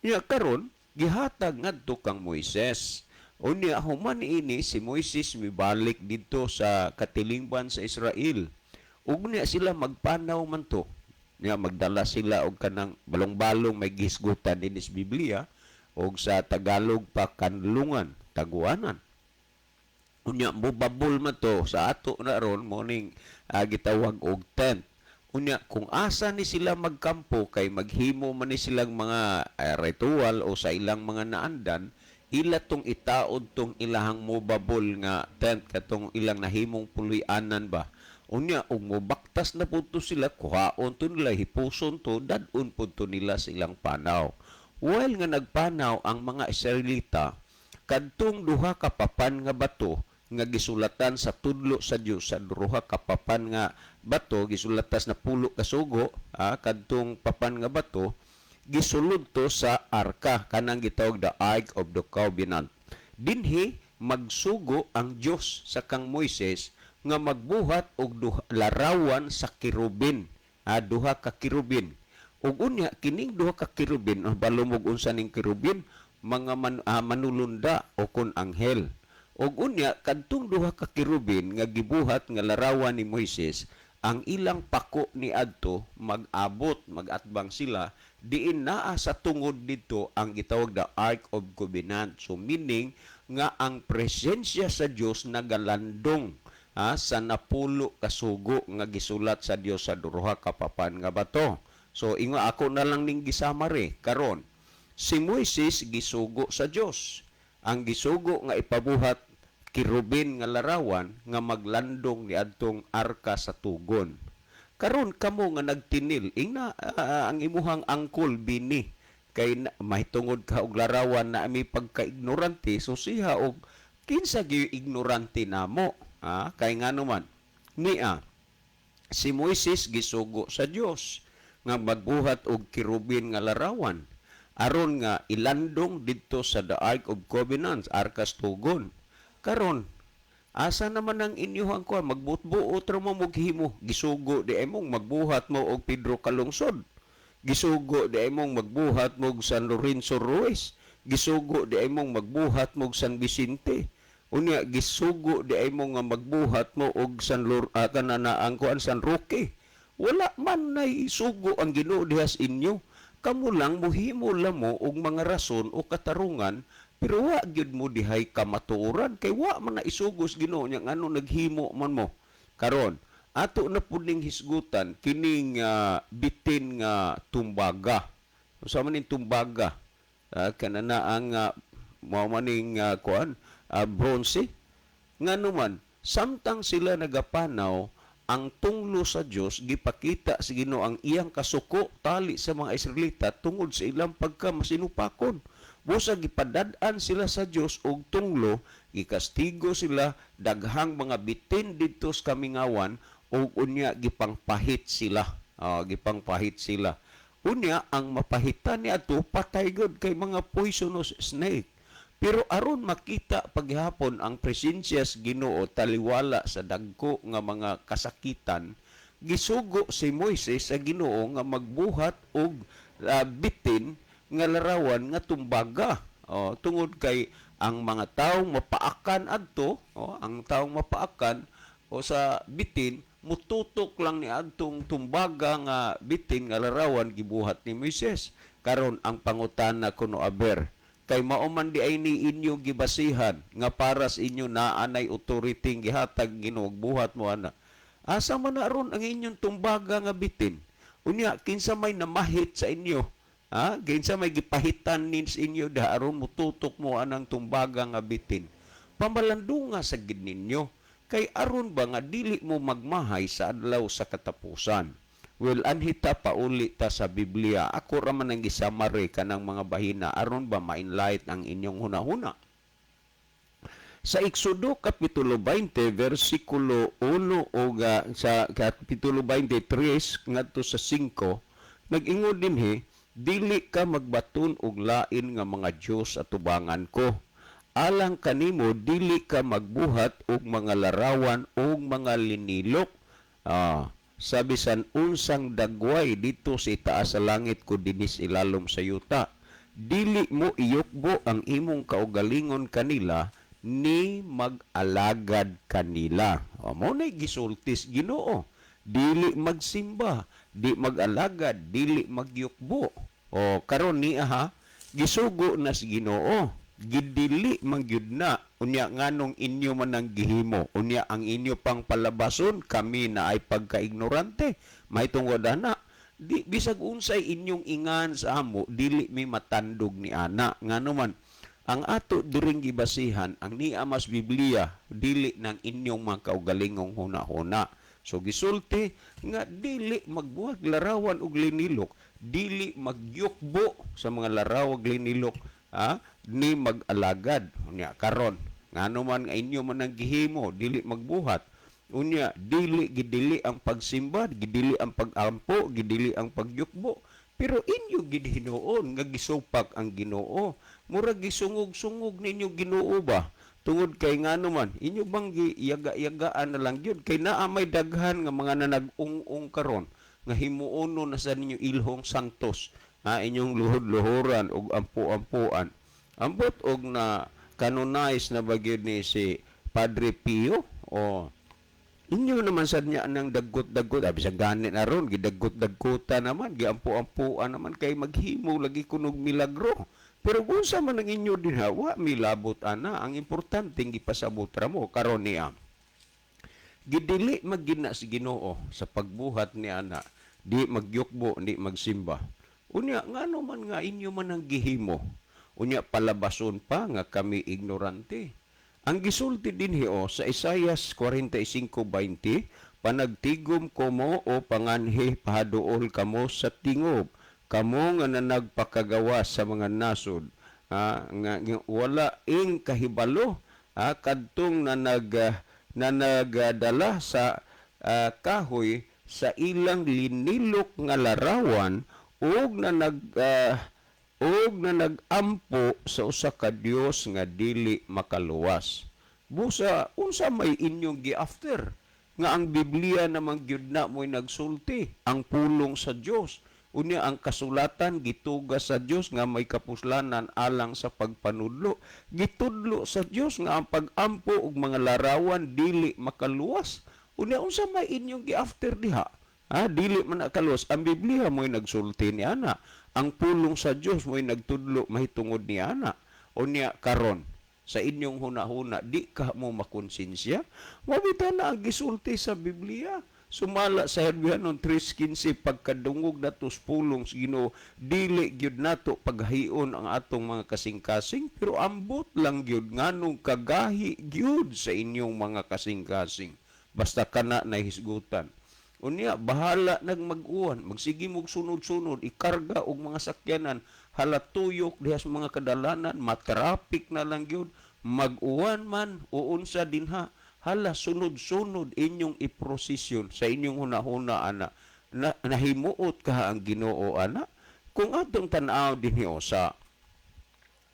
Nya karon gihatag ngadto kang Moises. Unya human ini si Moises mibalik didto sa katilingban sa Israel. Ug niya sila magpanaw man to. Nya magdala sila og kanang balong-balong may gisgutan dinhi sa Biblia og sa Tagalog pa kanlungan, taguanan. Unya mobabol man to sa ato na ron morning gitawag og tent. Unya kung asa ni sila magkampo kay maghimo man ni silang mga ritual o sa ilang mga naandan, ila tong itaod tong ilahang mobabol nga tent katong ilang nahimong puloy-anan ba. Unya ug mobaktas na pud to sila, kuhaon to nila, hipuson to, dad-on pud to nila sa ilang panaw. While nga nagpanaw ang mga Israelita, kadtong duha ka papan nga bato nga gisulatan sa tudlo sa Dios sa duha ka papan nga bato gisulatan 10 ka sugo, kadtong papan nga bato gisulod to sa arka kanang gitawag the Ark of the Covenant. Dinhi magsugo ang Dios sa kang Moises nga magbuhat og duha, larawan sa kerubin, duha ka kerubin. Ug unya kining duha ka kerubin, balumog unsa ning kerubin, mga manulunda o kon anghel. Ug unya kadtong duha ka kerubin nga gibuhat nga larawan ni Moises, ang ilang pako ni adto mag-abot, magatbang sila diin naa sa tungod didto ang gitawag the Ark of Covenant. So meaning nga ang presensya sa Dios nagalandong sa 10 ka sugo nga gisulat sa Dios sa duha ka papan nga bato. So ingo ako na lang ning gisamari karon. Si Moises gisugo sa Dios. Ang gisugo nga ipabuhat kerubin nga larawan nga maglandong ni adtong arka sa tugon. Karon kamo nga nagtinil, ingna ang imuhang angkol bini kay na, mahitungod ka og larawan na ami pagka-ignorante, so siya og kinsa gyud ignorante namo, kay ngano man niya si Moises gisugo sa Dios nga magbuhat og kerubin nga larawan aron nga ilandong didto sa the Ark of Covenant, arkas tugon. Karon asa naman ang inyuhang kuan, magbuot-buot ra mo moghimo. Gisugo di imong magbuhat mo og Pedro Calungsod, gisugo di imong magbuhat mo og San Lorenzo Ruiz, gisugo di imong magbuhat mo og San Vicente, unya gisugo di imong nga magbuhat mo og San Lor kana ang kuan San Roque. Wala man nay isugo ang Ginoo diha sa inyo. Kamo lang mohimo lang mo og mga rason o katarungan, pero wa gyud mo dihay kamatuoran kay wa man na isugos Ginoo nya ngano naghimo man mo. Karon ato na pud ning hisgutan kining bitin nga tumbaga. Unsa man ning tumbaga? Kana na ang mao man ning kuan bronze. Ngano man samtang sila nagapanaw, ang tunglo sa Dios gipakita sa Ginoo ang iyang kasuko tali sa mga Israelita tungod sa ilang pagkamasinupakon. Busa gipadad-an sila sa Dios og tunglo, gikastigo sila daghang mga bitin didto sa kamingawan ug unya gipangpahit sila. Gipangpahit sila. Unya ang mapahitan ni adto patay gud kay mga poisonous snake. Pero aron makita paghapon ang presensya sa Ginoo taliwala sa dagko nga mga kasakitan, gisugo si Moises sa Ginoo nga magbuhat og bitin nga larawan nga tumbaga. Oh, tungod kay ang mga taong mapaakan adto, oh, ang taong mapaakan o sa bitin, mututok lang ni adtong tumbaga nga bitin nga larawan gibuhat ni Moises. Karon ang pangutana kuno, aber, kay mao man di ay ni inyo gibasihan nga para sa inyo naa nay authority gihatag Ginoo, buhat mo ana. Asa man na aron ang inyong tumbaga nga bitin? Unya kinsa may namahit sa inyo? Ha? Kinsa may gipahitan nin sa inyo da aron mututok mo anang tumbaga nga bitin? Pamalandunga sa gid ninyo kay aron ba nga dili mo magmahay sa adlaw sa katapusan. Well, anhita pauli ta sa Biblia. Ako ra man ang gisamare kanang mga bahina aron ba ma-enlight ang inyong hunahuna. Sa Exodo kapitulo 20 versikulo 1 o sa kapitulo 23 ngadto sa 5, nag-ingon dinhi, "Dili ka magbaton og lain nga mga Dios atubangan ko. Alang kanimo dili ka magbuhat og mga larawan og mga linilok. Sa bisan unsang dagway dito sa itaas sa langit ko dinis ilalom sa yuta. Dili mo iyukbo ang imong kaugalingon kanila ni mag-alagad kanila." O, mao na gisultis Ginoo. Dili magsimba, di mag-alagad, dili magyukbo. O karon niya ha, gisugo na sa Ginoo. Gidili man gyud na. Unya nganong inyo man ang gihimo? Unya ang inyo pang palabason kami na ay pagkaignorante. Mahitungod ana, di bisag unsay inyong ingan sa amo, dili mi matandog ni ana. Ngano man ang ato diring gibasihan ang niya mas Biblia, dili ng inyong mga kaugalingong huna-huna. So gisulti nga dili magbuhat larawan og linilok, dili magyukbo sa mga larawan og linilok, ha, ni mag-alagad. Unya karon ngano man nga inyo man ang gihimo, dili magbuhat. Unya dili gidili ang pagsimba, gidili ang pagampo, gidili ang pagyukbo. Pero inyo gid hinuon nga gisupak ang Ginoo. Murag gisungog-sungog ninyo Ginoo ba? Tungod kay ngano man inyo bang giyaga-yagaan na lang gyud kay naa may daghan nga mga nanag-ung-ung karon nga himuono na sa ninyo ilhong santos, ha, inyong luhod-luhoran ug ampo-ampoan. Ambot og na canonize na ba gyud ni si Padre Pio o inyo naman sad niya nang dagkot-dagkot, abi sa gani na ron gidagkot-dagkota naman, giampo-ampoan naman kay maghimo lagi kunog milagro. Pero kung sa man ang inyo dinha, wa milabot ana. Ang importante gipasabot ra mo. Karon niya, gidili magina si Ginoo sa pagbuhat ni ana, di magyukbo, di magsimba. Unya ngano man nga inyo man ang gihimo? Unya palabason pa nga kami ignorante. Ang gisulti dinhi o sa Isayas 45:20, "Panagtigom komo o panganhi, pahaduol kamo sa tingob, kamo nga nanagpakagawa sa mga nasod, ha, nga wala ing kahibalo, ha, kadtong nanagadala sa kahoy sa ilang linilok nga larawan ug nanagampo sa usa ka Dios nga dili makaluwas." Busa unsa may inyong gi-after nga ang Biblia naman gyud na mo'y nagsulti, ang pulong sa Dios? Unya ang kasulatan gituga sa Dios nga may kapuslanan alang sa pagpanudlo. Gitudlo sa Dios nga ang pag-ampo og mga larawan dili makaluwas. Unya unsa may inyong gi-after diha? Ha, dili man nakaluwas. Ang Biblia mo'y nagsulti ni ana. Ang pulong sa Dios mo'y nagtudlo mahitungod ni ana. Unya karon sa inyong huna-huna di ka mo makonsensya. Mao bitaw na ang gisulti sa Biblia. Sumala sa Hebreanon 3:15, pagkadungog nato sa pulong sa Ginoo, dili gyud nato paghahion ang atong mga kasing-kasing, pero ambot lang gyud nganong kagahi gyud sa inyong mga kasing-kasing. Basta kana nahisgutan. Unya bahala nag mag-uwan, magsige mog sunod-sunod, ikarga og mga sakyanan, halatuyok diha sa mga kadalanan, matraffic na lang gyud, mag-uwan man o unsa dinha, hala sunod-sunod inyong iprosesyon. Sa inyong hunahuna ana, na, nahimuot ka ang Ginoo ana? Kung atong tan-aw dinhi o sa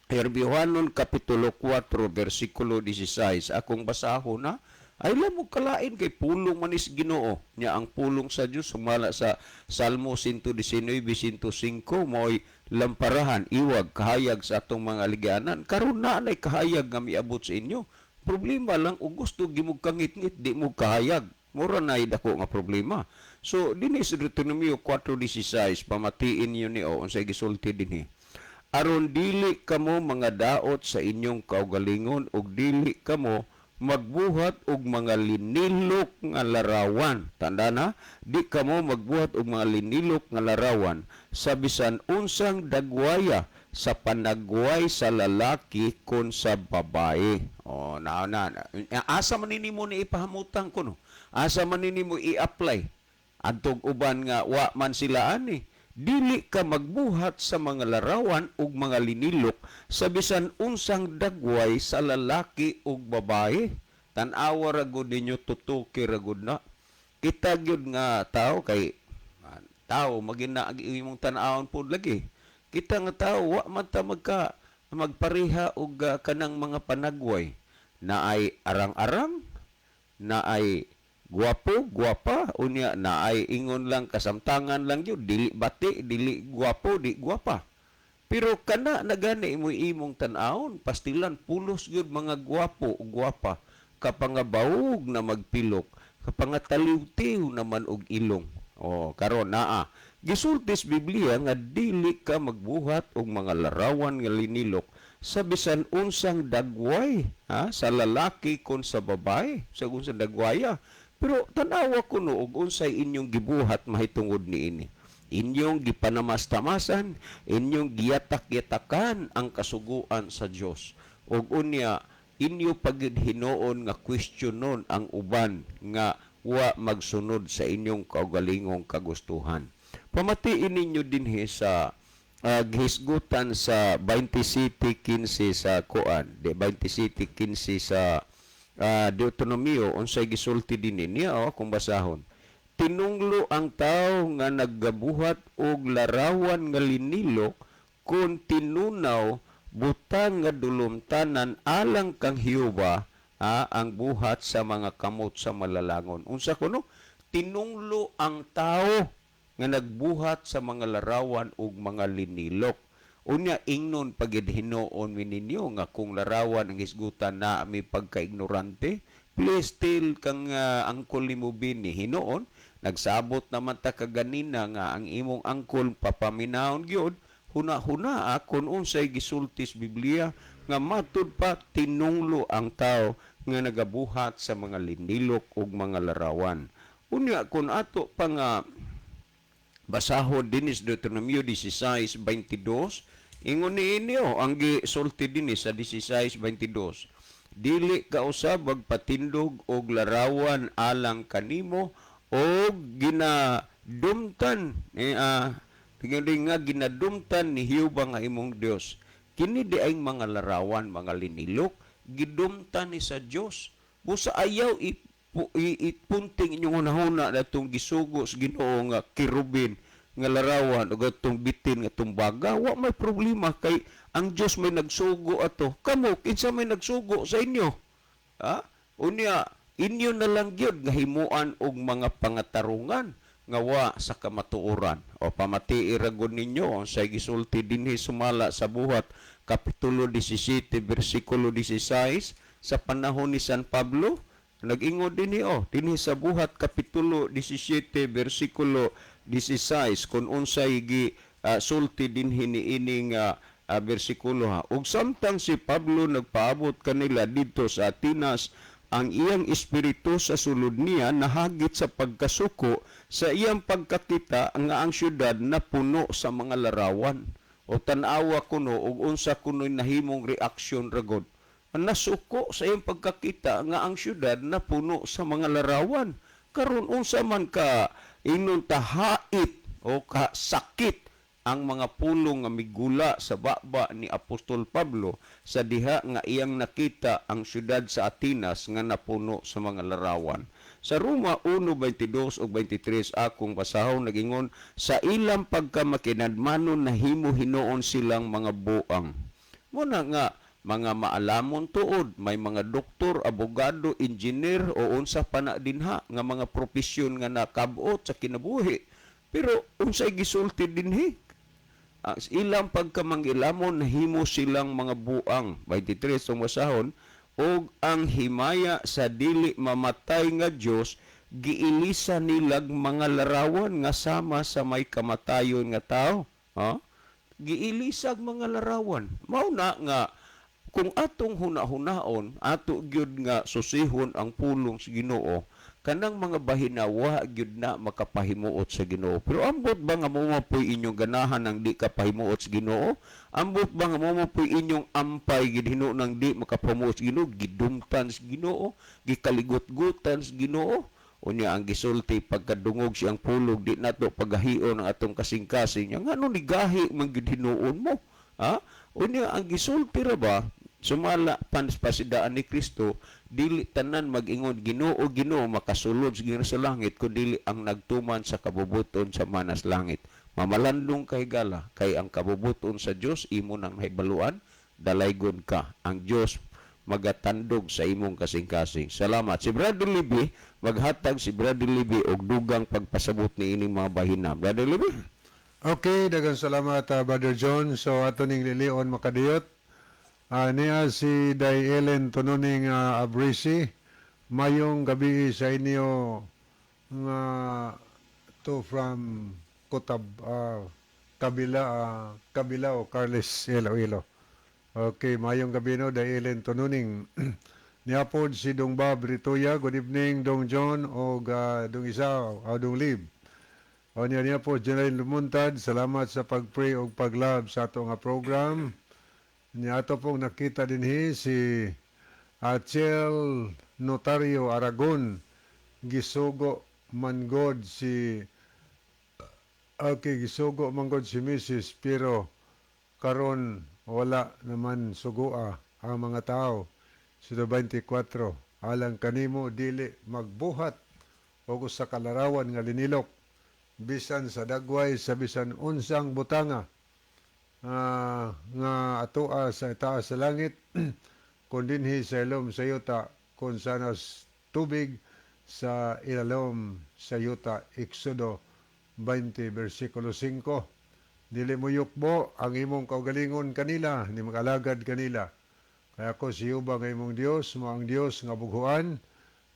Herbiohanon Kapitulo 4 versikulo 16, akong basahon na ay mo kalain kay pulong manis Ginoo nya. Ang pulong sa Dios sumala sa Salmo 119, 105 mo'y lamparahan, iwag, kahayag sa atong mga aligyanan. Karon na nay kahayag nga miabot sa inyo. Problema lang, og gusto gimog kangitngit, di mo kahayag, mura na dako nga problema. So dinhi sa Deuteronomio 4:16, pamatiin niyo ni o unsay gisulti dinhi: "Aron dili kamo mga daot sa inyong kaugalingon ug dili kamo magbuhat og mga linilok nga larawan." Tanda na, di kamo magbuhat og mga linilok nga larawan sa bisan unsang dagwaya, sa panagway sa lalaki kon sa babae. O, na, na, na. Asa man nimo ni ipahamutang kuno? Asa man nimo i-apply? Adtog uban nga wa man sila ani. Dili ka magbuhat sa mga larawan ug mga linilok sa bisan unsang dagway sa lalaki ug babae. Tan-awa ra gud ninyo, tutuki ra gud na. Kita gyud nga tao kay tao magina ang imong tan-awon pod lagi. Kita nga tao wa man ta magpareha og kanang mga panagway na ay arang-arang, na ay guwapo, guwapa, unya na ay ingon lang kasamtangan lang yun, dili bati, dili guwapo, di guwapa. Pero kana na gani mo imong tan-awon, pastilan pulos gyud mga guwapo, guwapa, kapangabawog na magpilok, kapangataliw-tiw naman og ilong. O, karon naa. Gisulti sa Biblia nga dili ka magbuhat og mga larawan nga linilok sa bisan unsang dagway, ha, sa lalaki kon sa babae, sa unsang dagwaya. Pero tanawa kuno og unsay inyong gibuhat mahitungod niini. Inyong gipanamastamasan, inyong giyatak-yatakan ang kasuguan sa Dios. Ug unya inyo pagid hinuon nga questionon ang uban nga wa magsunod sa inyong kaugalingong kagustuhan. Pamatiin ninyo dinhi sa gihisgutan sa 27:15 sa kuan, di 27:15 sa Deuteronomio, unsay gisulti dinhi niya, oh, kung basahon. "Tinunglo ang tao nga naggabuhat og larawan nga linilok kung tinunaw, butang nga dulumtanan alang kang Jehova, ang buhat sa mga kamot sa malalangon." Unsa kuno? Tinunglo ang tao nga nagbuhat sa mga larawan ug mga linilok. Unya ingnon pagid hinuon mi ninyo nga kung larawan ang hisgutan na mi pagkaignorante, please tell kang angkol nimo bini hinuon. Nagsabot naman ta kaganina nga ang imong angkol papaminahon gyud, huna-huna kung unsay gisulti sa Biblia nga matud pa tinunglo ang tao nga nagabuhat sa mga linilok ug mga larawan. Unya kung ato pa nga basahon dinhi sa Deuteronomio 16:22, ingon niini oh, ang gisulti dinhi sa 16:22: "Dili ka usab magpatindog og larawan alang kanimo og ginadumtan eh, nga ginadumtan ni Jehova nga imong Dios." Kini di ay mga larawan, mga linilok, gidumtan ni sa Dios. Busa ayaw ipunting inyong hunahuna na itong gisugo sa Ginoo nga kerubin nga larawan o atong bitin nga tumbaga, wa may problema kay ang Dios may nagsugo ato. Kamo, kinsa may nagsugo sa inyo? Ha? Unya, inyo na lang gyud nga himuan og mga pangatarungan nga wa sa kamatuoran. O pamatii ra gud ninyo sa gisulti dinhi sumala sa Buhat kapitulo 17 bersikulo 16 sa panahon ni San Pablo. Nag-ingon dinhi oh, dinhi sa Buhat kapitulo 17 bersikulo 16 kung unsay gi sulti dinhi niining bersikulo ha. "Ug samtang si Pablo nagpaabot kanila didto sa Atenas, ang iyang espiritu sa sulod niya nahagit sa pagkasuko sa iyang pagkakita nga ang syudad napuno sa mga larawan." O tan-awa kuno og unsa kuno'y nahimong reaksyon ragod. Nasuko sa iyang pagkakita nga ang syudad napuno sa mga larawan. Karon unsa man ka inon tahait o ka sakit ang mga pulong nga migula sa baba ni Apostol Pablo sa diha nga iyang nakita ang syudad sa Atenas nga napuno sa mga larawan. Sa Roma 1:22 ug 23 akong basahon, nagingon: "Sa ilang pagkamakinadmanon nahimo hinuon silang mga buang." Muna nga mga maalamon tuod, may mga doktor, abogado, engineer o unsa pa na dinha nga mga propesyon nga nakabot sa kinabuhi. Pero unsay gisulti dinhi? Ang ilang pagkamangilamon nahimo silang mga buang. 23 ang basahon, og ang himaya sa dili mamatay nga Dios giilisa nilag mga larawan nga sama sa may kamatayon nga tao. Ha? Giilisag mga larawan. Mao na nga kung atong huna-hunaon, ato gyud nga susihon ang pulong sa Ginoo, kanang mga bahina wa gyud na makapahimuot sa Ginoo. Pero ambot ba nga mo mapoy inyong ganahan ang di kapahimuot sa Ginoo? Ambot ba nga mo mapoy inyong ampay gid nang di makapahimuot sa Ginoo, gidumtan sa Ginoo, gikaligot-gutan sa Ginoo? Unya ang gisulti pagkadungog siyang pulog, di nato pagahion ang atong kasing-kasing. Ngano ni gahi man gyud hinuon mo? Ha? Unya ang gisulti ra ba sumala pasidaan ni Kristo, dili tanan mag-ingon Ginoo, Ginoo makasulod sa Ginoo sa langit, kun dili ang nagtuman sa kabubuton sa manas langit. Mamalandong kahigala, kay ang kabubuton sa Dios imo nang nahibaluan, dalaygon ka. Ang Dios magatandog sa imong kasing-kasing. Salamat. Si Brother Libby, maghatag si Brother Libby og dugang pagpasabot ni ining mga bahina. Brother Libby? Okay, daghang salamat, Brother John. So ato ning lilion makadiyot. Niya si Day Ellen Tununing Abrisi. Mayong gabi sa inyo nga to from Kotab, Kabila, Kabila o Carles Iloilo. Okay, mayong gabi no, Day Ellen Tununing. Niya pod si Dong Bob Ritoya. Good evening, Dong John o Dong Isa o Dong Lib. O niya niya po, General Lumuntad, salamat sa pag-pray o pag-love sa ato nga program. Niya ato pong nakita dinhi si Achel Notario Aragon, gisugo man god si, okay, gisugo man god si Mrs. pero karon wala naman sugoa ang mga tao. Sa 24, alang kanimo dili magbuhat og usa ka larawan nga linilok bisan sa dagway sa bisan unsang butanga nga atoa sa itaas sa langit kon dinhi sa ilom sa yuta kon sanas tubig sa ilalom sa yuta. Exodo 20 versikulo 5. Dili mo yukbo ang imong kaugalingon kanila, ni makalagad kanila. Kaya ako si Jehova nga imong Dios, mo ang Dios nga bughuan,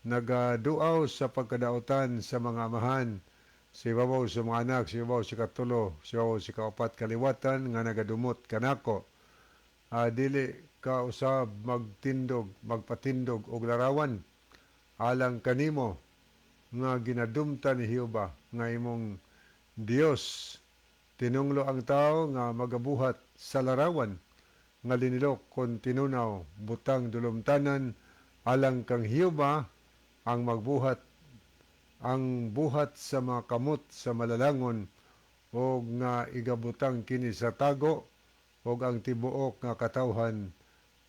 nagaduaw sa pagkadautan sa mga amahan, sa ibabaw sa mga anak, sa ibabaw sa katulo, sa ibabaw sa kaupat kaliwatan nga nagadumot kanako. Dili ka usab magtindog, magpatindog og larawan alang kanimo nga ginadumtan ni Jehova nga imong Dios. Tinunglo ang tao nga magabuhat sa larawan nga linilok kon tinunaw, butang dulumtanan alang kang Jehova ang magbuhat ang buhat sa mga kamot sa malalangon og nga igabutang kini sa tago, og ang tibuok nga katawhan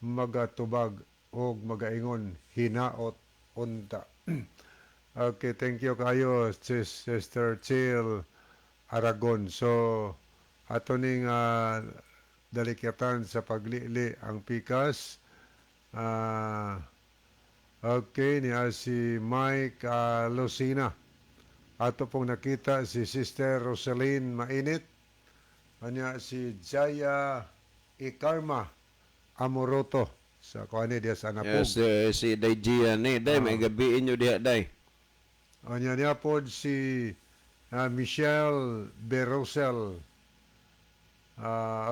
magatubag og magaingon, "Hinaot unta." Okay, thank you kayo, Sis, Sister Chill Aragon. So ato ning dalikyatan sa paglili ang pikas. Okay, niya si Mike Lucina. Ato pong nakita si Sister Rosaline Mainit. Anya si Jaya Ikarma Amoroto sa kuani diya sa Anapog. Yes, si Day Gia ni. Day, may gabi inyo diha, Day. Anya niya pod si Michelle Berosel.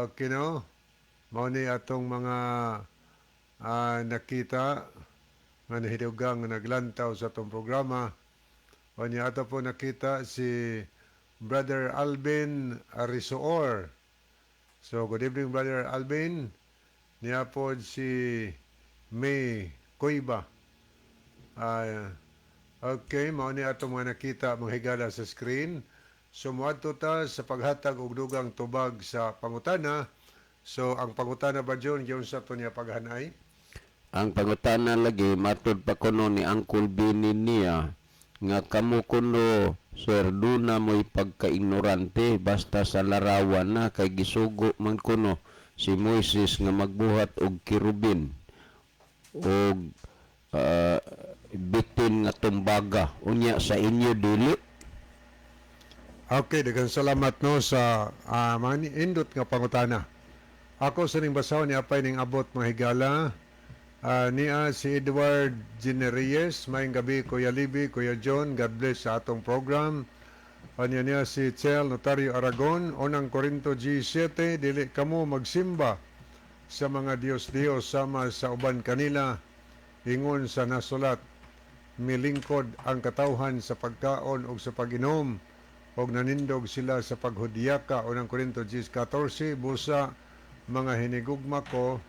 Okay no? Mao ni atong mga nakita nga nahidugang nga naglantaw sa atong programa. Anya ato po nakita si Brother Alvin Arisoor. So good evening, Brother Alvin. Niya po si May Koiba. Okay, mao ni atong mga nakita, mga higala, sa screen. So moadto ta sa paghatag og dugang tubag sa pangutana. So ang pangutana ba, John, giunsa to niya paghanay? Ang pangutana lagi matud pa kuno ni Uncle Benny niya nga kamo kuno, sir, duna mo'y pagka-ignorante basta sa larawan na kay gisugo man kuno si Moises nga magbuhat og kerubin og bitin nga tumbaga, unya sa inyo dili? Okay, daghang salamat, no, sa mga indot nga pangutana. Ako sa ning basahon ni apay ning abot, mga higala. Niya si Edward Genereyes, maayong gabi, Kuya Libi, Kuya John, God bless sa atong program. Anya niya si Chel Notario Aragon, Unang Korinto 17, dili kamo magsimba sa mga Diyos-Diyos sama sa uban kanila, ingon sa nasulat, milingkod ang katawhan sa pagkaon ug sa pag-inom og nanindog sila sa paghudyaka, Unang Korinto 10:14. Busa, mga hinigugma ko,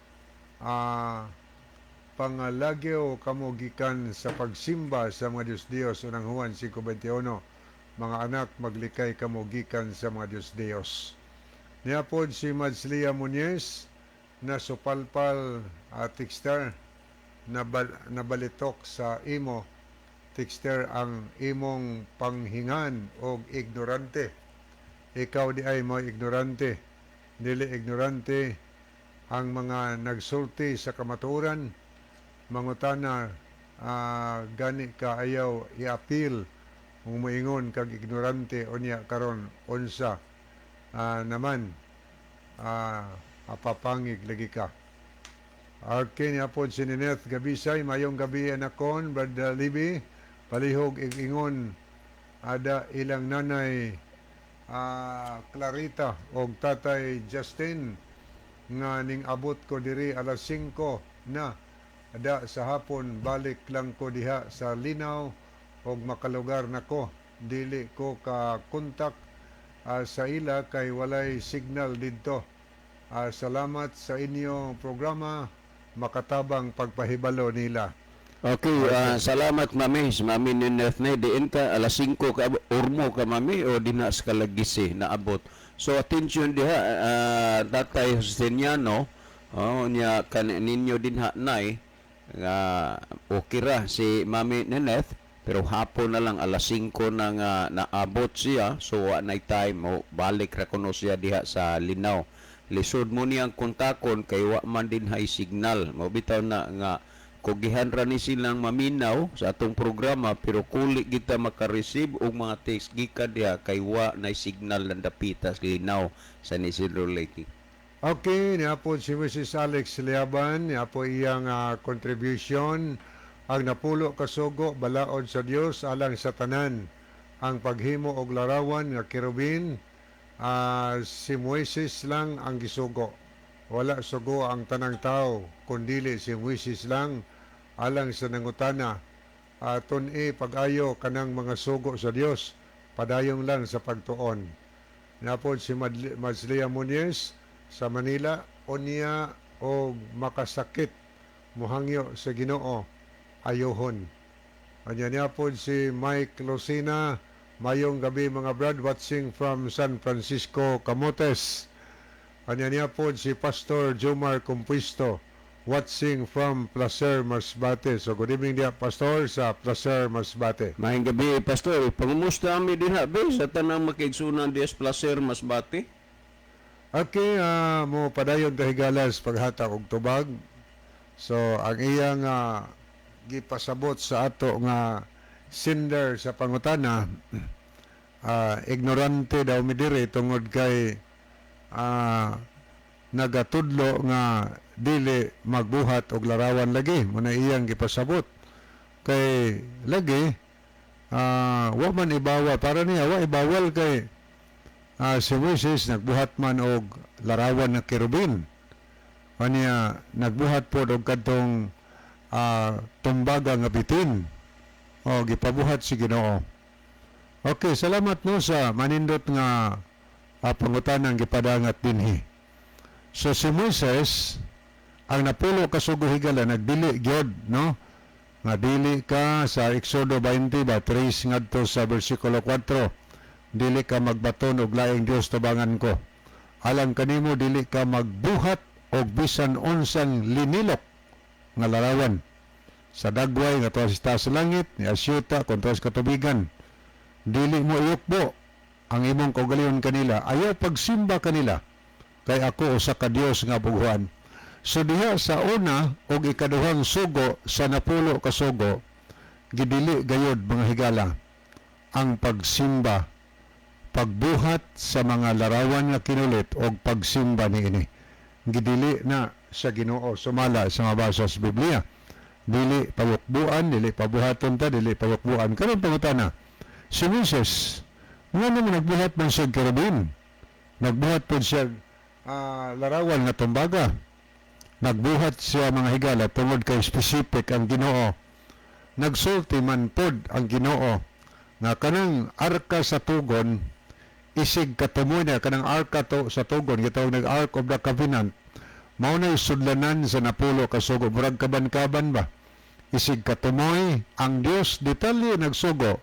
pangalagyo kamo gikan sa pagsimba sa mga Diyos-Diyos, Unang Juan 5:21, mga anak, maglikay kamo gikan sa mga Diyos-Diyos. Niya pod si Madslia Muñez na supalpal at texter, nabalitok sa imo, texter, ang imong panghingan og ignorante. Ikaw di ay mo ignorante. Dili ignorante ang mga nagsulti sa kamatuoran. Mangutana gani ka, ayaw i-appeal kung moingon kag ignorante. Unya karon unsa naman, apapangig lagi ka. Okay, niya po si Nineth Gabisay. Mayong gabi, anakon, Brother Libby. Palihog ingon ada ilang nanay Clarita og tatay Justin nga ning abot ko diri alas 5 na ada sa hapon, balik lang ko diha sa Linaw og makalugar nako. Dili ko ka kontak sa ila kay walay signal didto. Salamat sa inyong programa, makatabang pagpahibalo nila. Okay, salamat, mami. Si Mami Nineth na diin ka alas 5 ka urmo ka, mami, o dinha sa Kalagisi naabot. So attention diha, Tatay Justiniano, oh, nya kan ninyo dinha, nay, nga okay ra si Mami Nineth pero hapon na lang, alas 5 na nga naabot siya, so wa nay time mo balik ra kuno siya diha sa Linaw. Lisod mo niyang kontakon kay wa man dinhay signal. Mo bitaw na nga kugihan ra ni silang maminaw sa atong programa pero kuli kita maka-receive og mga text gikan diha kay wa nay signal ng dapita sa Linaw, San Isidro, Leyte. Okay, niya po si Mrs. Alex Liaban, niya po iyang contribution. Ang napulo ka sugo, balaod sa Dios alang sa tanan. Ang paghimo og larawan nga kerubin, si Moises lang ang gisugo. Wala sugo ang tanang tao, kundili si Moises lang alang sa nangutana. Tun-i pag-ayo kanang mga sugo sa Dios, padayong lang sa pagtuon. Napod si Madslia Muñez sa Manila, unya og makasakit mohangyo sa Ginoo, ayohon. Anya niya pod si Mike Lucina, mayong gabi, mga brad, watching from San Francisco, Camotes. Anya niya pod si Pastor Jomar Compuesto, watching from Placer, Masbate. So good evening diya, Pastor, sa Placer, Masbate. Maayong gabi, Pastor. Pangumusta ami dinha be sa tanang makiigsunan diha sa Placer, Masbate. Okay, mo padayon ta, higalas, paghatag og tubag. So ang iyang gipasabot sa ato nga sender sa pangutana, ignorante daw mi diri tungod kay nagatudlo nga dili magbuhat og larawan lagi. Mao na iyang gipasabot. Kay lagi wa man ibawal, para niya wa ibawal kay si Moises nagbuhat man og larawan na kerubin. Kanya nagbuhat po og kadtong tumbaga nga bitin. O gipabuhat si Ginoo. Okay, salamat, no, sa manindot nga pangutanang gipadangat dinhi. So si Moises, ang napulo ka sugo, higala, nagdili gyud, no? Nga dili ka, sa Exodo 20 ba, 3 ngadto sa bersikulo 4. Dili ka magbaton og laing Dios tabangan ko. Alang kanimo, dili ka magbuhat og bisan unsang linilok nga larawan sa dagway nga tuwa sa taas sa langit, ni asyuta kon tuwa sa katubigan. Dili mo iyukbo ang imong kaugalingon kanila. Ayaw pagsimba kanila. Kay ako usa ka Dios nga bughuan. So diha sa una og ikaduhang sugo sa 10 ka sugo, gidili gayod, mga higala, ang pagsimba, pagbuhat sa mga larawan nga kinulit og pagsimba niini. Gidili na sa Ginoo sumala sa mabasa sa Biblia. Dili payukbuan, dili pabuhaton ta, dili payukbuan. Karon pangutana, si Moises, nga naman nagbuhat man siya kerubin? Nagbuhat po siya larawan nga tumbaga. Nagbuhat siya, mga higala, tungod kay specific ang Ginoo. Nagsulti man pod ang Ginoo nga kanang arka sa tugon isig katumoy na kanang arka to sa tugon, gitawag nag Ark of the Covenant, mao na sudlanan sa 10 ka sugo, murag kaban-kaban ba, isig katumoy. Ang Dios detalye nagsugo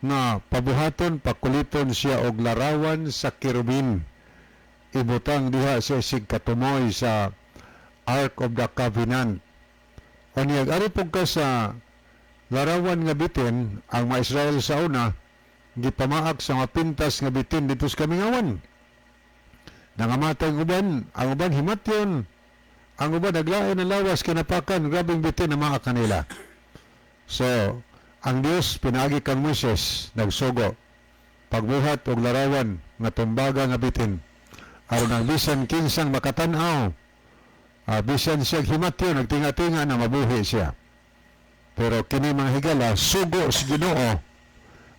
nga pabuhaton, pakuliton siya og larawan sa kerubin, ibutang diha sa isig katumoy sa Ark of the Covenant. Unya ari pug ka sa larawan nga bitin, ang mga Israel sa una gipamaak sa mga pintas nga bitin dito sa kamingawan. Nangamatay ang uban, ang uban himatyon, ang uban naglain ang lawas kinapakan, grabeng bitin na mga kanila. So, ang Dios pinaagi kang Moises nagsugo pagbuhat og larawan nga tumbaga nga bitin aron ang bisan kinsang makatan-aw, bisan siya himatyon, nagtinga-tinga na, mabuhi siya. Pero kini, mga higala, sugo sa Ginoo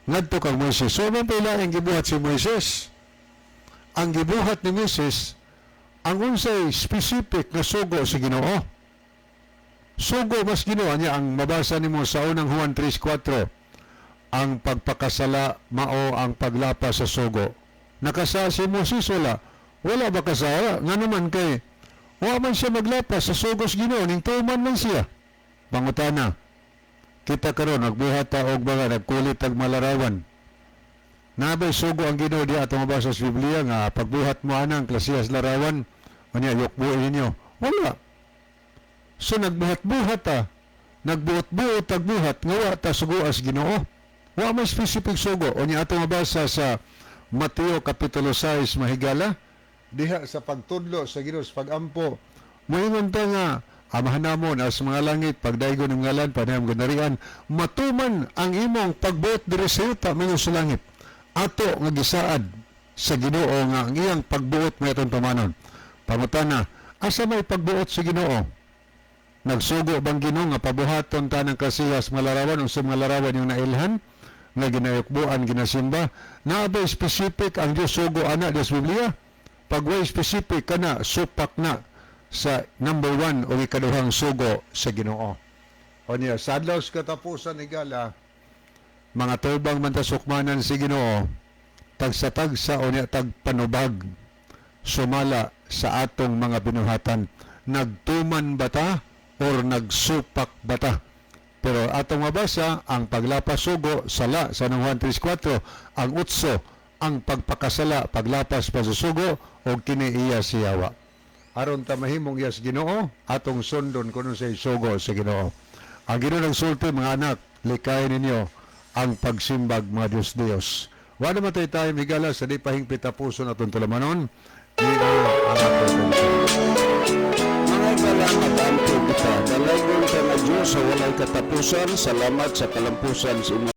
ngadto kang Moises. So man pila ang gibuhat si Moises? Ang gibuhat ni Moises ang unsay specific na sugo sa Ginoo. Sugo mas Ginoo niya ang mabasa nimo sa Unang Juan 3:4. Ang pagpakasala mao ang paglapas sa sugo. Nakasala si Moses, wala? Wala ba kasala? Nga naman kay wa man siya maglapas sa sugo sa Ginoo, ning tuman man siya. Pangutana, kita karon nagbuhat ta og mga nagkulit tag malarawan. Nabay sugo ang Ginoo diha atong mabasa sa Biblia nga pagbuhat mo anang klasehas larawan, unya yukbuin ninyo? Wala. So nagbuhat-buhat ta, nagbuot-buot tagbuhat nga wa ta sugoas Ginoo. Wa may specific sugo. Unya atong mabasa sa Mateo kapitulo 6, mahigala, diha sa pagtudlo sa Ginoo sa pagampo. Moingon ta nga, "Amahan namon as mga langit, pagdaygon ng ngalan, panayam ganarian, matuman ang imong pagbuot diri sa yuta mingon sa langit." Ato nga gisaad sa Ginoo nga ang iyang pagbuot may atong tumanon. Pangutana, asa may pagbuot sa Ginoo? Nagsugo bang Ginoo nga pabuhaton ta ng kasiyas malarawan o sa mga larawan yung nailhan nga ginayukbuan, ginasimba? Naa ba specific ang Diyos sugo ana sa Biblia? Pag way specific kana, supak na sa number 1 o ikaduhang sugo sa Ginoo. O niya, sa adlaw sa katapusan, higala, mga tubang man ta sukmanan si Ginoo, tagsa-tagsa o niya tagpanubag sumala sa atong mga binuhatan. Nagtuman ba ta or nagsupak ba ta? Pero atong mabasa, ang paglapas sugo, sala sa 1 3:4, ang utso, ang pagpakasala, paglapas pa sa sugo, o kini iya siyawa. Aron ta mahimong iyas Ginoo, atong sundon kuno sa sugo sa Ginoo. Ang Ginoo nagsulti, "Mga anak, likayan ninyo ang pagsimbag mga Diyos-Diyos." Wala matay tayo, higala, sa di pahingpit tapuson atong tulamanon. Ni ang atong Mga higala, mag-ampo kita. Dalaygon ka nga Diyos sa walay katapusan. Salamat sa kalampusan sa imong